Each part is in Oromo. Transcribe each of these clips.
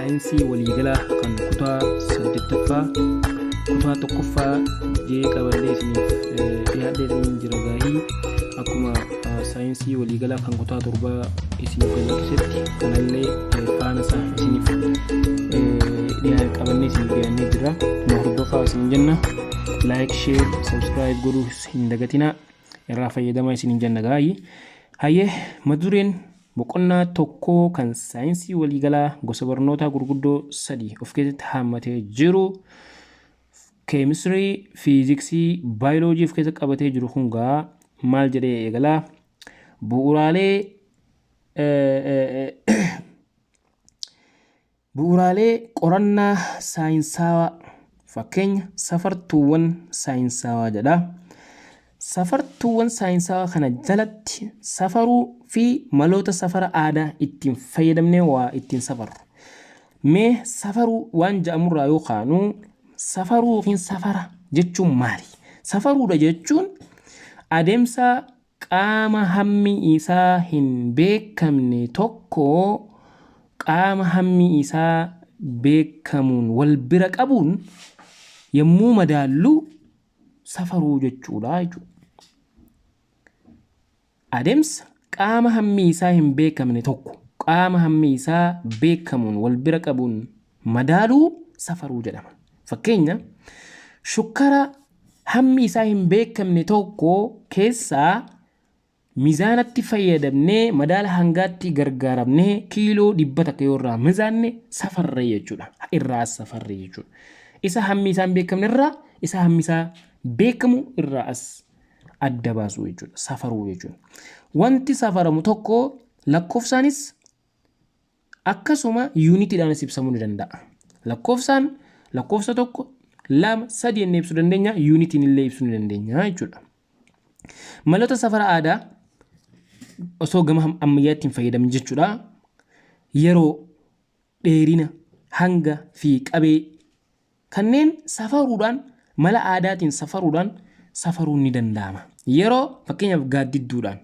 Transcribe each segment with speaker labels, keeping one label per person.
Speaker 1: Saayinsii waliigalaa kan kutaa 8ffaa kutaa 1ffaa jee qabadhee isiniif dhiyaadhee isiniin jira gaahii akkuma saayinsii waliigalaa kan kutaa 7 isiniif gadhiisetti kanallee faana isaa isiniif qabannee isiniif dhiyaannee jira. Nu hordofaa isin jenna. Like, share, subscribe godhuu hin dagatinaa. Irraa fayyadamaa isiniin jenna gaahii. Hayyee, mata dureen boqonnaa tokkoo kan saayinsii waliigalaa gosa barnootaa gurguddoo 3 of keessatti haammatee jiru keemistirii, fiiziksii, baayoloojii of keessatti qabatee jiru kun gaa maal jedhee eegalaa? Bu'uuraalee qorannaa saayinsaawaa fakkeenya safartuuwwan saayinsaawaa jedha. Safartuuwwan saayinsaawaa kana jalatti safaruu fi maloota safara aadaa ittiin fayyadamnee waa ittiin safarru. Mee safaruu waan jedhamurraa yoo kaanu, safaruu yookiin safara jechuun maali? Safaruudha jechuun adeemsa qaama hammi isaa hin beekamne tokko qaama hammi isaa beekamuun wal bira qabuun yommuu madaallu safaruu jechuudha jechuudha. Adeemsa qaama hammi isaa hin beekamne tokko qaama hammi isaa beekamuun wal bira qabuun madaaluu safaruu jedhama. Fakkeenya, shukkara hammi isaa hin beekamne tokko keessaa mizaanatti fayyadamnee madaala hangaatti gargaaramnee kiiloo 100 yoo irraa mizaanne safarre jechuudha. Irraa as safarre jechuudha. Isa hammi isaa hin beekamne irraa isa hammi isaa beekamu irraa as adda baasuu jechuudha. Safaruu jechuudha. Wanti safaramu tokko lakkoofsaanis akkasuma yuunitiidhaanis ibsamuu ni danda'a. Lakkoofsaan lakkoofsa 1, 2, 3 jennee ibsuu dandeenya. Yuunitiin illee ibsuu ni dandeenya jechuudha. Maloota safara aadaa osoo gama ammayyaatti hin fayyadamin jechuudha. Yeroo, dheerina, hanga fi qabee kanneen safaruudhaan mala aadaatiin safaruudhaan safaruun ni danda'ama. Yeroo fakkeenyaaf gaaddidduudhaan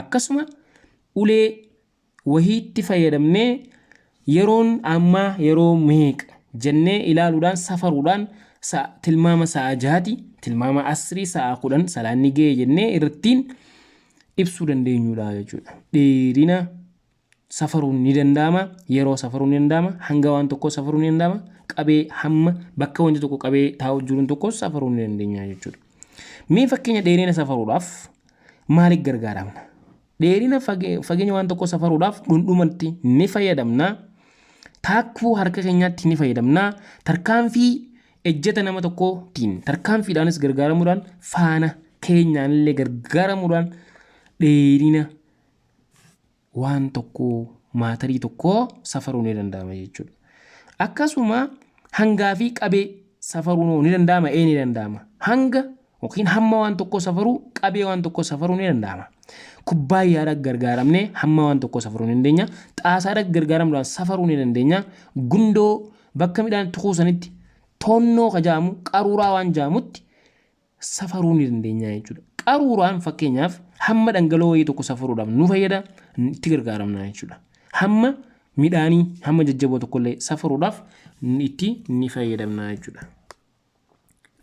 Speaker 1: akkasuma ulee wahiitti fayyadamnee yeroon ammaa yeroo meeqa jennee ilaaluudhaan safaruudhaan tilmaama sa'a 6ti, tilmaama asrii sa'a 10 salaanni ga'e jennee irrattiin ibsuu dandeenyudha jechuudha. Dheerina safaruun ni danda'ama, yeroo safaruun ni danda'ama, hanga waan tokkoo safaruun ni danda'ama, qabee hamma bakka wanti tokko qabee taa'u jiruun tokko safaruu ni dandeenya jechuudha. Mee fakkeenya dheerina safaruudhaaf maaliif gargaaramna? Dheerina fageenya waan tokkoo safaruudhaaf dhundhumatti ni fayyadamna. Taakkuu harka keenyaatti ni fayyadamna. Tarkaanfii ejjeta nama tokkootiin tarkaanfiidhaanis gargaaramuudhaan faana keenyaan illee gargaaramuudhaan dheerina waan tokkoo maatarii tokkoo safaruu ni danda'ama jechuudha. Akkasuma hangaa fi qabee safaruun ni danda'ama, ee ni danda'ama. Hanga yookiin hamma waan tokkoo safaruu, qabee waan tokkoo safaruu ni danda'ama. Kubbaayyaadhaan gargaaramnee hamma waan tokkoo safaruu ni dandeenya. Xaasaadhaan gargaaramuudhaan safaruu ni dandeenya. Gundoo bakka midhaan itti kuusanitti toonnoo ka jedhamu qaruuraa waan jedhamutti safaruu ni dandeenya jechuudha. Qaruuraan fakkeenyaaf hamma dhangala'oo wayii tokko safaruudhaaf nu fayyada, itti gargaaramna jechuudha. Hamma midhaanii hamma jajjaboo tokkollee safaruudhaaf itti ni fayyadamna jechuudha.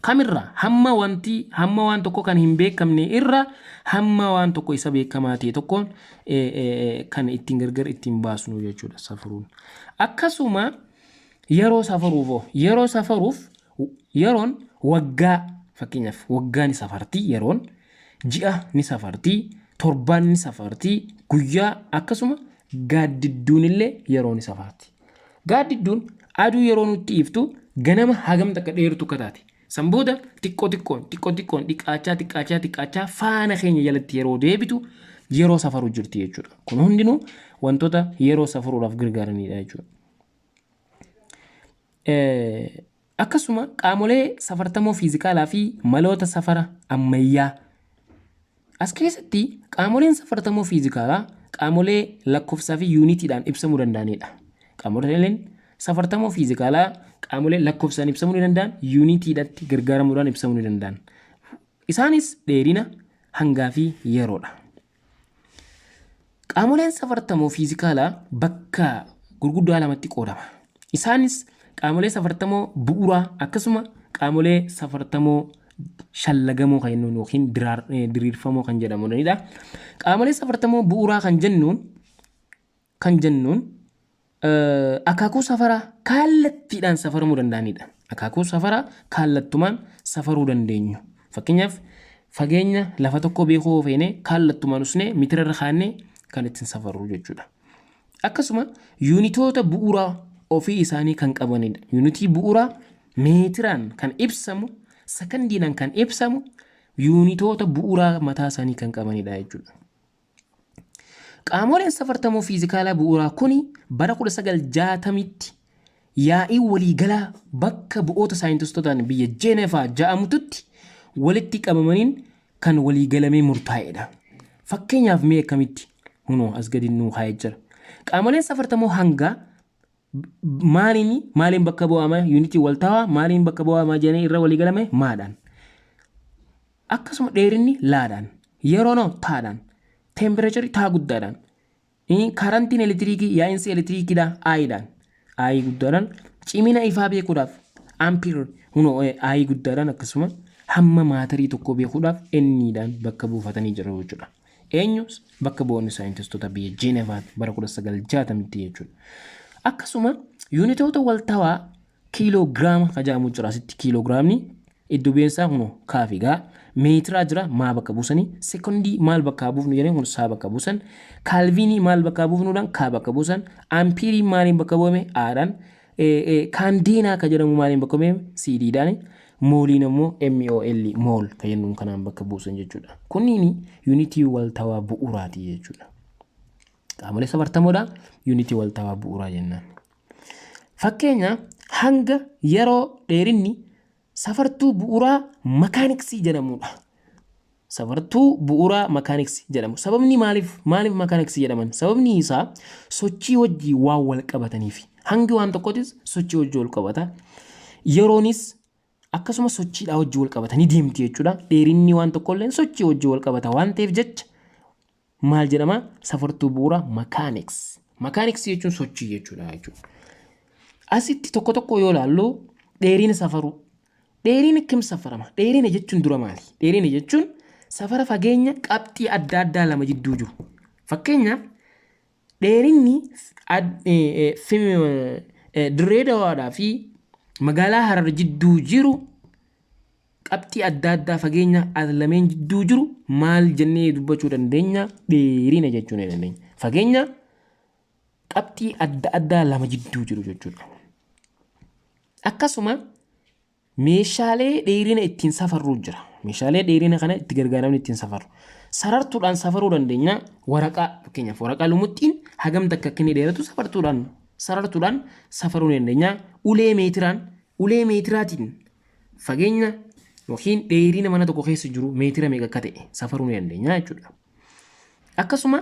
Speaker 1: Kamirraa hamma wanti hamma waan tokko kan hin beekamne irra hamma waan tokko isa beekamaa ta'e tokkoon kan ittiin gargar ittiin baasnu jechuudha safaruun. Akkasuma yeroo safaruuf yeroo safaruuf yeroon waggaa fakkeenyaaf waggaa ni safarti, yeroon ji'a ni safarti, torbaan ni safarti, guyyaa akkasuma gaaddidduun illee yeroo ni safarti. Gaaddidduun aduu yeroo nutti iftu ganama hagam takka dheertu akka taate. San booda xiqqoo xiqqoon xiqqoo xiqqoon xiqqaachaa xiqqaachaa xiqqaachaa faana keenya jalatti yeroo deebitu yeroo safaru jirti jechuudha. Kun hundinuu wantoota yeroo safaruudhaaf gargaaranidha jechuudha. Akkasuma qaamolee safartamoo fiizikaalaa fi maloota safara ammayyaa. As keessatti qaamoleen safartamoo fiizikaalaa qaamolee lakkoofsaa fi yuunitiidhaan ibsamuu danda'anidha. Qaamoleen safartamoo fiizikaalaa qaamolee lakkoofsaan ibsamuu ni danda'an, yuunitiidhaatti gargaaramuudhaan ibsamuu ni danda'an. Isaanis dheerina, hangaa fi yeroodha. Qaamoleen safartamoo fiizikaalaa bakka gurguddaa lamatti qoodama. Isaanis qaamolee safartamoo bu'uuraa akkasuma qaamolee safartamoo shallagamoo kan jennuun yookiin diriirfamoo kan jedhamanidha. Qaamolee safartamoo bu'uuraa kan jennuun akaakuu safaraa kallattiidhaan safaramuu danda'anidha. Akaakuu safaraa kallattumaan safaruu dandeenyu. Fakkeenyaaf, fageenya lafa tokko beekuu feene kallattumaan usnee mitira irra kaannee kan ittiin safarru jechuudha. Akkasuma yuunitoota bu'uuraa ofii isaanii kan qabanidha. Yuunitii bu'uuraa meetiraan kan ibsamu, sakandiidhaan kan ibsamu, yuunitoota bu'uuraa mataa isaanii kan qabanidha jechuudha. Qaamoleen safartamoo fiizikaalaa bu'uuraa kuni bara 1960tti yaa'ii waliigalaa bakka bu'oota saayintistootaan biyya Jeenevaa ja'amututti walitti qabamaniin kan waliigalamee murtaa'edha. Fakkeenyaaf mee akkamitti hunoo as gadi nuu kaa'ee jira. Qaamoleen safartamoo hangaa maaliin bakka bu'ama, yuunitii waltaawaa maaliin bakka bu'ama jedhanii irra waliigalame maadhaan. Akkasuma dheerinni laadhaan, yeroon taadhaan, teempireecharii taa guddaadhaan, karantiin elektiriikii, yaa'insi elektiriikiidha aayiidhaan, aayii guddaadhaan, cimina ifaa beekuudhaaf ampere hunoo aayii guddaadhaan, akkasuma hamma maatarii tokko beekuudhaaf enniidhaan bakka buufatanii jiru jechuudha. Eenyu bakka bu'oonni saayintistoota biyya Jeenevaa bara 1960tti jechuudha. Akkasuma yuunitoota waltawaa kiiloogiraama kan jedhamu jira. Asitti kiiloogiraamni iddoo bu'eensaa kunoo kaafi gaa, meetiraa jira maa bakka buusanii, sekondii maal bakka buufnu jedhanii kun saa bakka buusan, kaalviinii maal bakka buufnuudhaan kaa bakka buusan, ampiirii maaliin bakka bu'ame aadhaan, kaandeenaa kan jedhamu maaliin bakka bu'ame siidiidhaan, mooliin ammoo MOL mole kan jennuun kanaan bakka buusan jechuudha. Kunniin yuunitii waltawaa bu'uuraati jechuudha. Qaamolee safartamoodha, yuunitii waltawaa bu'uuraa jennaan. Fakkeenya, hanga, yeroo, dheerinni safartuu bu'uuraa makaaniksii jedhamudha. Safartuu bu'uuraa makaaniksii jedhamu. Sababni maaliif makaaniksii jedhaman? Sababni isaa sochii wajjii waan wal qabataniif. Hangi waan tokkootis sochii wajjii wal qabata. Yeroonis akkasuma sochiidhaa wajjii wal qabatanii deemti jechuudha. Dheerinni waan tokkollee sochii wajjii wal qabata waan ta'eef jecha maal jedhama? Safartuu bu'uuraa makaaniks. Makaaniksii jechuun sochii jechuudha jechuudha. Asitti tokko tokko yoo ilaallu, dheerina safaruu. Dheerina kam safarama? Dheerina jechuun dura maali? Dheerina jechuun safara fageenya qabxii adda addaa lama jidduu jiru. Fakkeenyaaf, dheerinni Dirree Dawaadhaa fi magaalaa Harar jidduu jiru, qabxii adda addaa fageenya lameen jidduu jiru maal jennee dubbachuu dandeenya? Dheerina jechuu ni dandeenya. Fageenya qabxii adda addaa lama jidduu jiru jechuudha. Akkasuma meeshaalee dheerina ittiin safarru jira. Meeshaalee dheerina kana itti gargaaramni ittiin safarru. Sarartuudhaan safaruu dandeenya. Waraqaa, fakkeenyaaf, waraqaa lumuxxiin hagam takka akka inni dheeratu safartuudhaan, sarartuudhaan safaruu ni dandeenya. Ulee meetiraan, ulee meetiraatiin fageenya yookiin dheerina mana tokko keessa jiru meetira meeqa akka ta'e safaruu ni dandeenya jechuudha. Akkasuma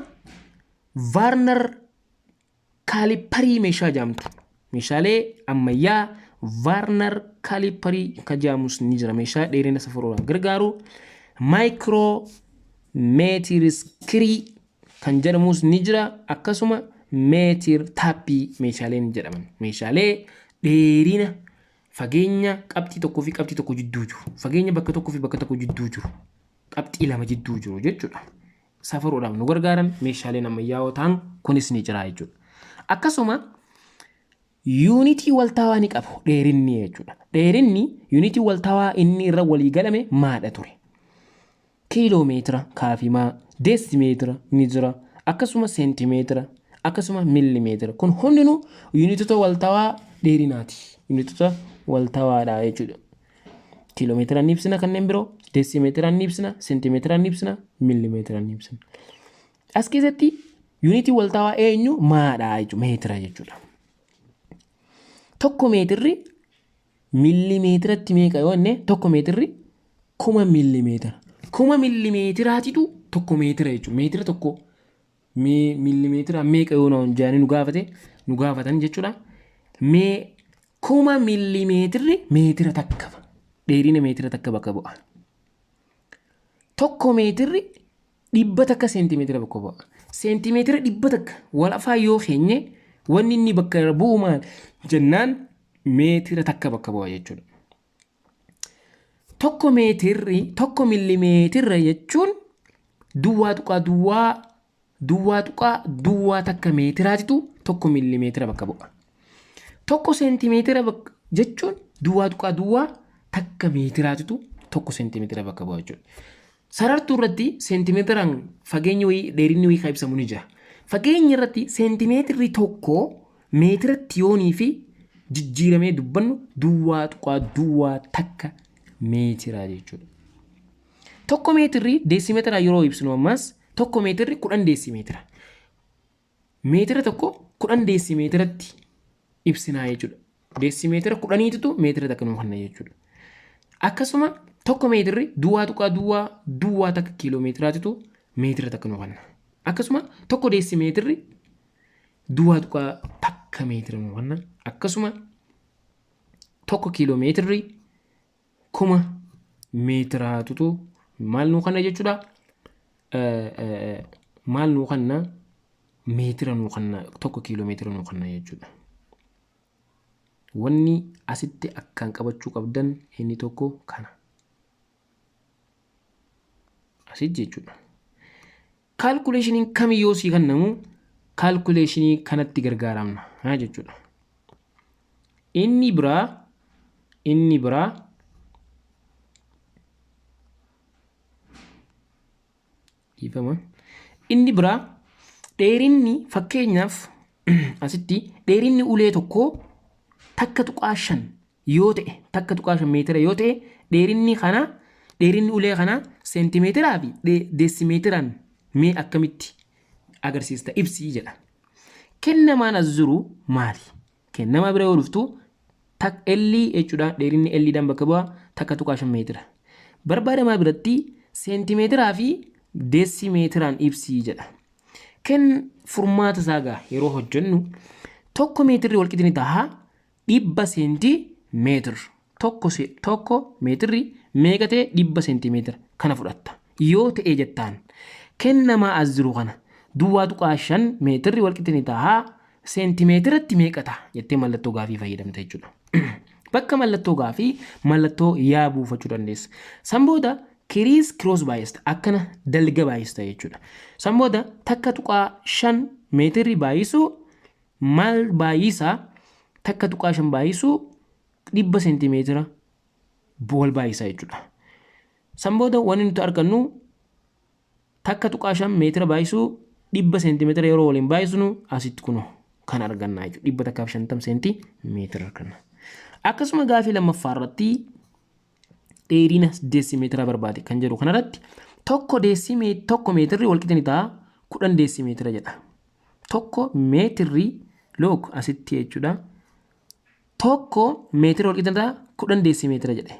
Speaker 1: vernier caliperii meeshaa jedhamtu, meeshaalee ammayyaa vernier caliperii kan jedhamus ni jira, meeshaa dheerina safaruudhaaf gargaaru. Micrometer scaleii kan jedhamus ni jira. Akkasuma meter tapeii meeshaaleen jedhaman meeshaalee dheerina fageenya qabxii tokkoo fi qabxii tokko jidduu jiru, fageenya bakka tokkoo fi bakka tokko jidduu jiru, qabxii lama jidduu jiru jechuudha, safaruudhaaf nu gargaaran meeshaaleen ammayyaa'oo ta'an kunis ni jira jechuudha. Akkasuma yuunitii waltaawaa ni qabu dheerinni jechuudha. Dheerinni yuunitii waltaawaa inni irra walii galame maadha ture? Kiiloomeetira kaafimaa, deesimeetira ni jira, akkasuma seentimeetira, akkasuma millimeetira. Kun hundinuu yuunitoota waltaawaa dheerinaati. Yuunitoota waltaawaadha jechuudha. Kiiloomeetira ni ibsina, kanneen biroo deesimeetira ni ibsina, seentimeetira ni ibsina, millimeetira ni ibsina. As keessatti yuunitii waltaawaa eenyu maadha jechuudha? Meetira jechuudha. 1 meetirri millimeetiratti meeqa yoo jenne, 1 meetirri 1000 millimeetira. 1000 millimeetiraatitu 1 meetira jechuudha. Meetira tokko millimeetira meeqa yoo jedhanii nu gaafate, nu gaafatan jechuudha. Mee 1000 millimeetirri meetira takka, dheerina meetira takka bakka bu'a. 1 meetirri 100 seentimeetira bakka bu'a. Seentimeetira 100 walafaa yoo keenye Wanni inni bakka bu'u maal jennaan meetira takka bakka bu'a jechuudha. Tokko meetirri tokko millimeetirra jechuun duwwaa tuqaa duwwaa duwwaa tuqaa duwwaa takka meetiraatitu tokko millimeetira bakka bu'a. Tokko seentimeetira jechuun duwwaa tuqaa duwwaa takka meetiraatitu tokko seentimeetira bakka bu'a jechuudha. Sarartuu irratti seentimeetiraan fageenyi wayii dheerinni wayii kan ibsamu ni jira. Fageenya irratti seentimeetirri tokko meetiratti yoonii fi jijjiiramee dubbannu duwwaa tuqaa duwwaa takka meetiraa jechuudha. Tokko meetirri deesimeetira yeroo ibsinu ammas tokko meetirri 10 deesimeetira. Meetira tokko 10 deesimeetiratti ibsinaa jechuudha. Deesimeetira 10tu meetira takka nuu kenna jechuudha. Akkasuma tokko meetirri duwwaa tuqaa duwwaa duwwaa takka kiiloomeetiraatitu meetira takka nuu kenna. Akkasuma tokko deesimeetirri duwwaa tuqaa takka meetira nuu kenna. Akkasuma tokko kiiloomeetirri 1000 meetiraatutu maal nuu kenna jechuudha. Maal nuu kenna? Meetira nuu kenna, tokko kiiloomeetira nuu kenna jechuudha. Wanni asitti akkaan qabachuu qabdan inni tokko kana. Asitti jechuudha. Kaalkuleeshiniin kamiyyuu sii kennamu kaalkuleeshinii kanatti gargaaramna jechuudha. Inni biraa dhiifama. Inni biraa dheerinni, fakkeenyaaf asitti dheerinni ulee tokkoo 1.5 yoo ta'e, 1.5 meetira yoo ta'e, dheerinni kana, dheerinni ulee kanaa seentimeetiraa fi deesimeetiraan mee akkamitti agarsiista, ibsii jedha. Kennamaan as jiru maali? Kennamaa bira yoo dhuftu L jechuudha, dheerinni L dhaan bakka bu'a, 1.5 meetira. Barbaadamaa biratti seentimeetiraa fi deesimeetiraan ibsii jedha. Ken furmaata isaa gaa yeroo hojjennu tokko meetirri walqixa ni ta'a 100 seentimeetira. Tokko meetirri meeqa ta'e? 100 seentimeetira kana fudhatta. Yoo ta'e jettaan kennamaa as jiru kana 0.5 meetirri walqixa ni ta'a seentimeetiratti meeqa ta'a jettee mallattoo gaafii fayyadamta jechuudha. Bakka mallattoo gaafii mallattoo yaa buufachuu dandeessa. San booda criss cross baay'ista, akkana dalga baay'ista jechuudha. San booda 1.5 meetirri baay'isuu maal baay'isaa? 1.5 baay'isuu 100 seentimeetira wal baay'isaa jechuudha. San booda wanni nuti argannu 1.5 meetira baay'isuu 100 seentimeetira yeroo waliin baay'isnu asitti kunoo kan arganna jechuudha. 150 seentimeetira arganna. Akkasuma gaafii lammaffaa irratti dheerina deesimeetira barbaade kan jedhu kanarratti tokko meetirri walqixa ni ta'a 10 deesimeetira jedha. Tokko meetirri, look, asitti jechuudha. Tokko meetira walqixa ni ta'a 10 deesimeetira jedhe.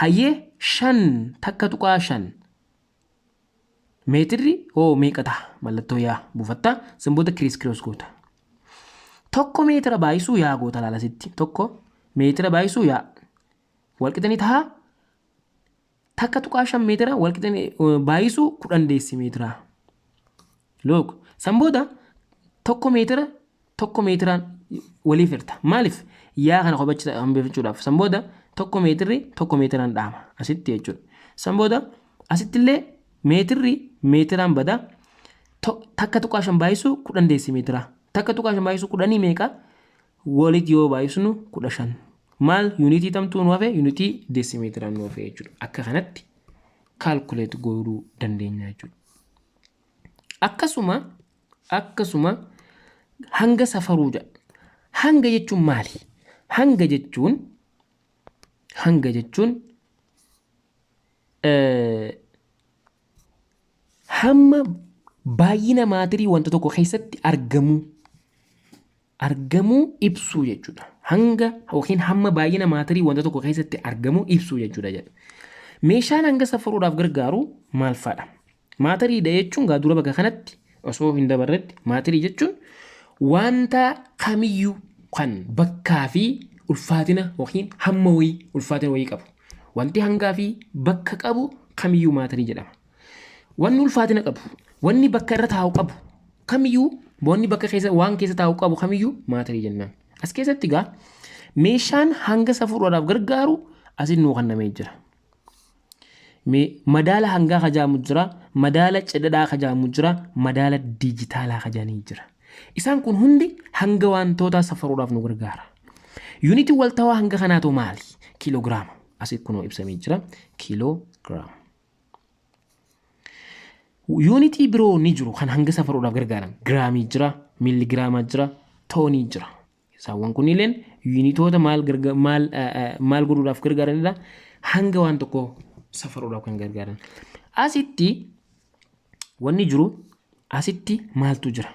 Speaker 1: Hayyee, shan 1.5 meetirri hoo meeqa ta'a? Mallattoo yaa buufatta, san booda criss cross goota. Tokko meetira baay'isuu yaa goota, laala asitti, tokko meetira baay'isuu yaa walqixa ni ta'a 1.5 meetira walqixa baay'isuu 10 deesimeetira. Look, san booda tokko meetira tokko meetiraan waliif hirta. Maaliif? Yaa kana kophachisa hambifachuudhaaf. San booda tokko meetirri tokko meetiraan dhaama asitti jechuudha. San booda asitti illee meetirri meetiraan bada, 1.5 baay'isuu 10 deesimeetira. 1.5 baay'isuu 10 meeqa? Walitti yoo baay'isnu 15. Maal yuunitii tamtuu nu hafe? Yuunitii deesimeetiraan nu hafe jechuudha. Akka kanatti calculate godhuu dandeenya jechuudha. Akkasuma hanga safaruu jedha. Hanga jechuun maali? Hanga jechuun hamma baay'ina maatirii wanta tokko keessatti argamuu ibsuu jechuudha. Hanga yookiin hamma baay'ina maatirii wanta tokko keessatti argamuu ibsuu jechuudha jedha. Meeshaan hanga safaruudhaaf gargaaru maal fa'adha? Maatiriidha jechuun gaa dura bakka kanatti osoo hin dabarretti, maatirii jechuun wanta kamiyyuu kan bakkaa fi ulfaatina yookiin hamma wayii, ulfaatina wayii qabu. Wanti hangaa fi bakka qabu kamiyyuu maatirii jedhama. Wanni ulfaatina qabu, wanni bakka irra taa'u qabu kamiyyuu Wanni bakka keessa waan keessa taa'u qabu kamiyyuu maatarii jennaan. As keessatti egaa meeshaan hanga safaruudhaaf gargaaru asiin nuu kennamee jira. Madaala hangaa kajaamu jira, madaala cidhadhaa kajaamu jira, madaala diijitaalaa kajaanii jira. Isaan kun hundi hanga wantootaa safaruudhaaf nu gargaara. Yuunitiin waltawaa hanga kanaatu maali? Kiiloogiraama. Asii kunoo ibsamee jira. Kiiloogiraama. Yuunitii biroo ni jiru kan hanga safaruudhaaf gargaaran. Giraamii jira, miiligiraamaa jira, toonii jira. Isaawwan kunniileen yuunitoota maal maal maal godhuudhaaf gargaaranidha? Hanga waan tokko safaruudhaaf kan gargaaran. Asitti wanni jiru, asitti maaltu jira?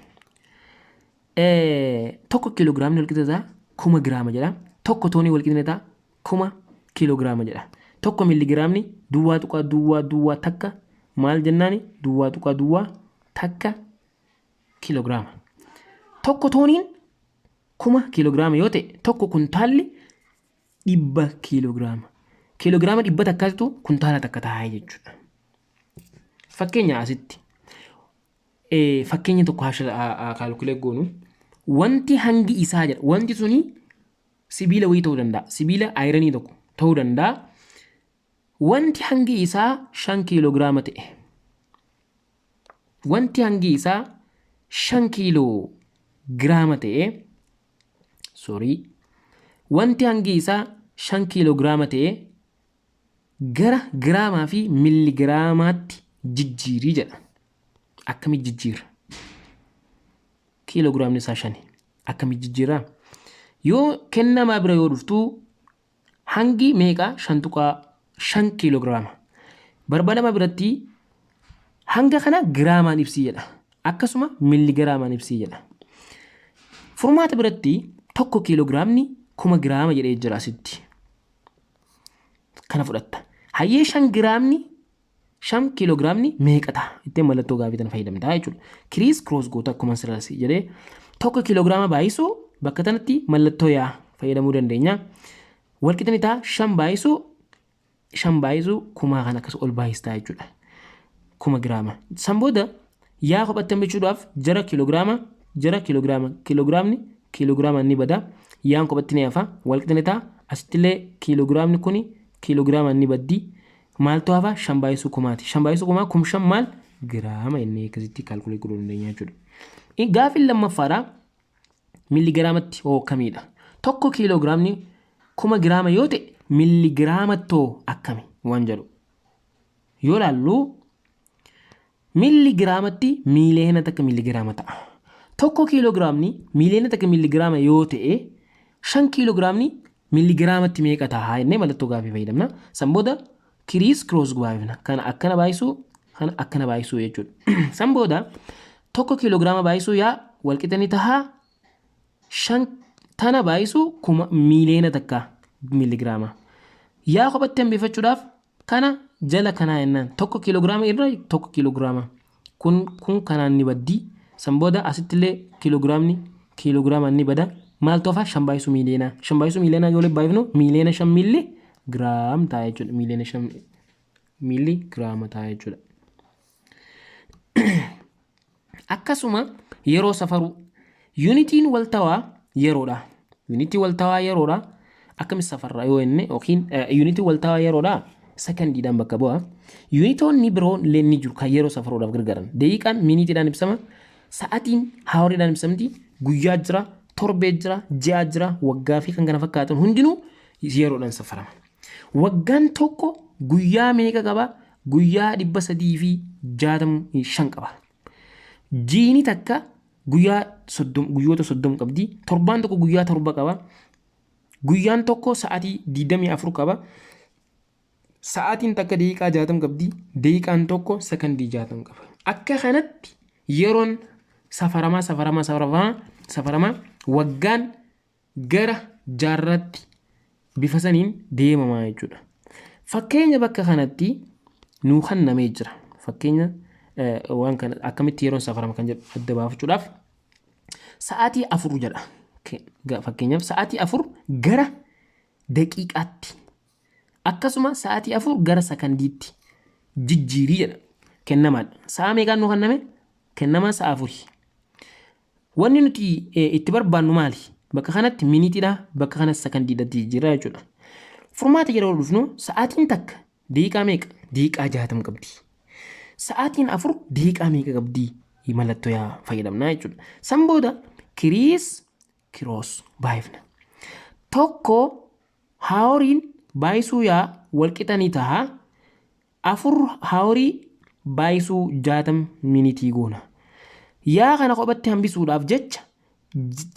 Speaker 1: 1 kiiloogiraamni walqixa ta'a 1000 giraama jedha. 1 toonii walqixa ta'a 1000 kiiloogiraama jedha. 1 miiligiraamni 0.001 maal jennaani 0.001 kiiloogiraama. 1 tooniin 1000 kiiloogiraama yoo ta'e, 1 kuntaalli 100 kiiloogiraama. Kiiloogiraama dhibba takkaatu kuntaala takka ta'a jechuudha. Fakkeenya asitti fakkeenya tokko haa calculate goonu. Wanti hangi isaa jedha. Wanti suni sibiila wayii ta'uu danda'a. Sibiila ironii tokko ta'uu danda'a. Wanti hangi isaa 5 kiiloogiraama ta'e. Wanti hangi isaa 5 kiiloogiraama ta'e, sorry, wanti hangi isaa 5 kiiloogiraama ta'e gara giraamaa fi miiligiraamaatti jijjiirii jedha. Akkamitti jijjiirra? Kiiloogiraamni isaa 5. Akkamitti jijjiirraa? Yoo kennamaa bira yoo dhuftu, hangi meeqa? 5.5 kiiloogiraama. Barbaadama biratti hanga kana giraamaan ibsii jedha. Akkasuma miiligiraamaan ibsii jedha. Furmaata biratti 1 kiiloogiraamni 1000 giraama jedhee jira asitti. Kana fudhatta. Hayyee, 5 giraamni, 5 kiiloogiraamni meeqa ta'a? Ittiin mallattoo gaafii tana fayyadamtaa jechuudha. Criss cross goota akkuma sirraas jedhee, 1 kiiloogiraama baay'isuu, bakka tanatti mallattoo yaa fayyadamuu dandeenya. Walqixni ta'a 5 baay'isuu, 5 baay'isuu kumaa kan akkas ol baay'istaa jechuudha. 1000 giraama. San booda yaa kophatti hambichuudhaaf jara kiiloogiraama, jara kiiloogiraama, kiiloogiraamni kiiloogiraama ni bada. Yaan kophatti ni hafa. Walqixni ta'a. Asittillee kiiloogiraamni kuni kiiloogiraama ni baddi. Maaltu hafa? 5 baay'isuu kumaati. 5 baay'isuu kumaa 5000 maal giraama inni akkasitti calculate godhuu dandeenya jechuudha. Gaaffiin lammaffaadha. Miiligiraamatti hoo akkamiidha? 1 kiiloogiraamni 1000 giraama yoo ta'e, miiligiraamattoo akkami waan jedhu. Yoo laallu, miiligiraamatti 1,000,000 miiligiraama ta'a. 1 kiiloogiraamni 1,000,000 miiligiraama yoo ta'e, 5 kiiloogiraamni miiligiraamatti meeqa ta'a jennee mallattoo gaafii fayyadamna. San booda criss cross baay'ifna. Kana akkana baay'isuu, kana akkana baay'isuu jechuudha. San booda 1 kiiloogiraama baay'isuu yaa walqixa ni ta'a 5 tana baay'isuu 1,000,000 miiligiraama. Yaa kophatti hambifachuudhaaf kana jala kanaa jennaan, 1 kiiloogiraama irra 1 kiiloogiraama. Kun kanaan ni baddi. San booda asittillee kiiloogiraamni kiiloogiraamaan ni bada. Maaltu hafa? 5 baay'isuu miiliyoona. 5 baay'isuu miiliyoona yoo baay'ifnu, 5,000,000 miilli giraam ta'a jechuudha. 5,000,000 miilli giraama ta'a jechuudha. Akkasuma yeroo safaruu, yuunitiin waltawaa yeroodha. Yuunitii waltawaa yeroodha. Akkamitti safarra yoo jenne, yookiin yuunitii waltawaa yeroodha sekondiidhaan bakka bu'a. Yuunitoonni biroo illee ni jiru kan yeroo safaruudhaaf gargaaran. Daqiiqaan miiniitiidhaan ibsama. Sa'aatiin houriidhaan ibsamti. Guyyaa jira, torbee jira, ji'a jira, waggaa fi kan kana fakkaatan hundinuu yeroodhaan safarama. Waggaan tokko guyyaa meeqa qaba? Guyyaa 365 qaba. Jiini takka guyyaa 30, guyyoota 30 qabdi. Torbaan tokko guyyaa 7 qaba. Guyyaan tokko sa'aatii 24 qaba. Sa'aatiin takka daqiiqaa 60 qabdi. Daqiiqaan tokko sekondii 60 qaba. Akka kanatti yeroon safaramaa, safaramaa, safaramaa, safaramaa, waggaan gara jaarraatti bifa saniin deemamaa jechuudha. Fakkeenya bakka kanatti nuu kennamee jira. Fakkeenya waan kana akkamitti yeroon safarama kan jedhu adda baafachuudhaaf, sa'aatii 4 jedha. Fakkeenyaaf sa'aatii 4 gara daqiiqaatti, akkasuma sa'aatii 4 gara sakandiitti jijjiirii jedha. Kennamaadha. Sa'a meeqaan nuu kenname? Kennamaa sa'a 4. Wanni nuti itti barbaannu maali? Bakka kanatti minitiidha, bakka kanas sakandiidhatti jijjiirra jechuudha. Furmaata yeroo dhufnu, sa'aatiin takka daqiiqaa meeqa? Daqiiqaa 60 qabdi. Sa'aatiin 4 daqiiqaa meeqa qabdi? Mallattoo yaa fayyadamna jechuudha. San booda criss cross baay'ifna. Tokko houriin baay'isuu yaa walqixa ni ta'a. 4 hourii baay'isuu 60 minitii goona. Yaa kana kophatti hambisuudhaaf jecha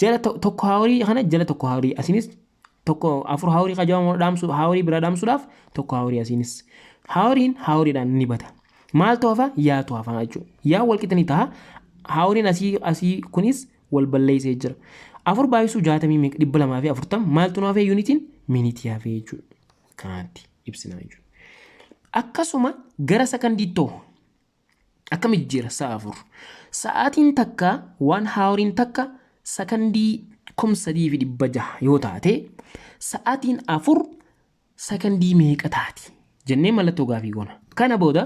Speaker 1: jala tokko hourii kana, jala tokko hourii asinis tokko, 4 hourii qajaa'amu dhaamsu, hourii bira dhaamsuudhaaf tokko hourii asinis. Houriin houriidhaan ni bada. Maaltu hafa? Yaatu hafa jechuudha. Yaa walqixa ni ta'a. Houriin asii kunis wal balleessee jira. 4 baay'isuu 60 meeqa? 240. Maaltu nu hafee? Unitiin minitii hafee jechuudha. Kanaatti ibsina jechuudha. Akkasuma gara sakandiittoo akkami jijjiira sa'a 4? Sa'aatiin takka, waan houriin takka sakandii 3600 yoo taate, sa'aatiin 4 sakandii meeqa taati jennee mallattoo gaafii goona. Kana booda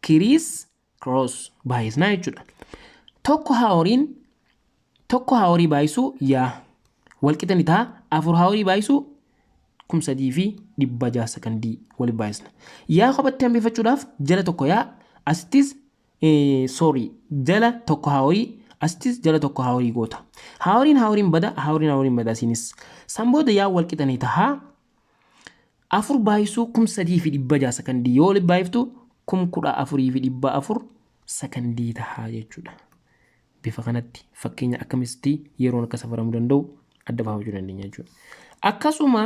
Speaker 1: criss cross baay'isnaa jechuudha. Tokko houriin tokko hourii baay'isuu yaa walqixa ni ta'a 4 hourii baay'isuu 3600 sakandii waliin baay'isna. Yaa kophatti hambifachuudhaaf jala tokko yaa asittis, sorry, jala tokko hourii asittis jala tokko hourii goota. Houriin houriin bada, houriin houriin bada asiinis. San booda yaa walqixa ni ta'a 4 baay'isuu 3600 sakandii yoo waliin baay'iftu 14,400 sakandii tahaa jechuudha. Bifa kanatti fakkeenya akkamitti yeroon akka safaramuu danda'u adda baafachuu dandeenya jechuudha. Akkasuma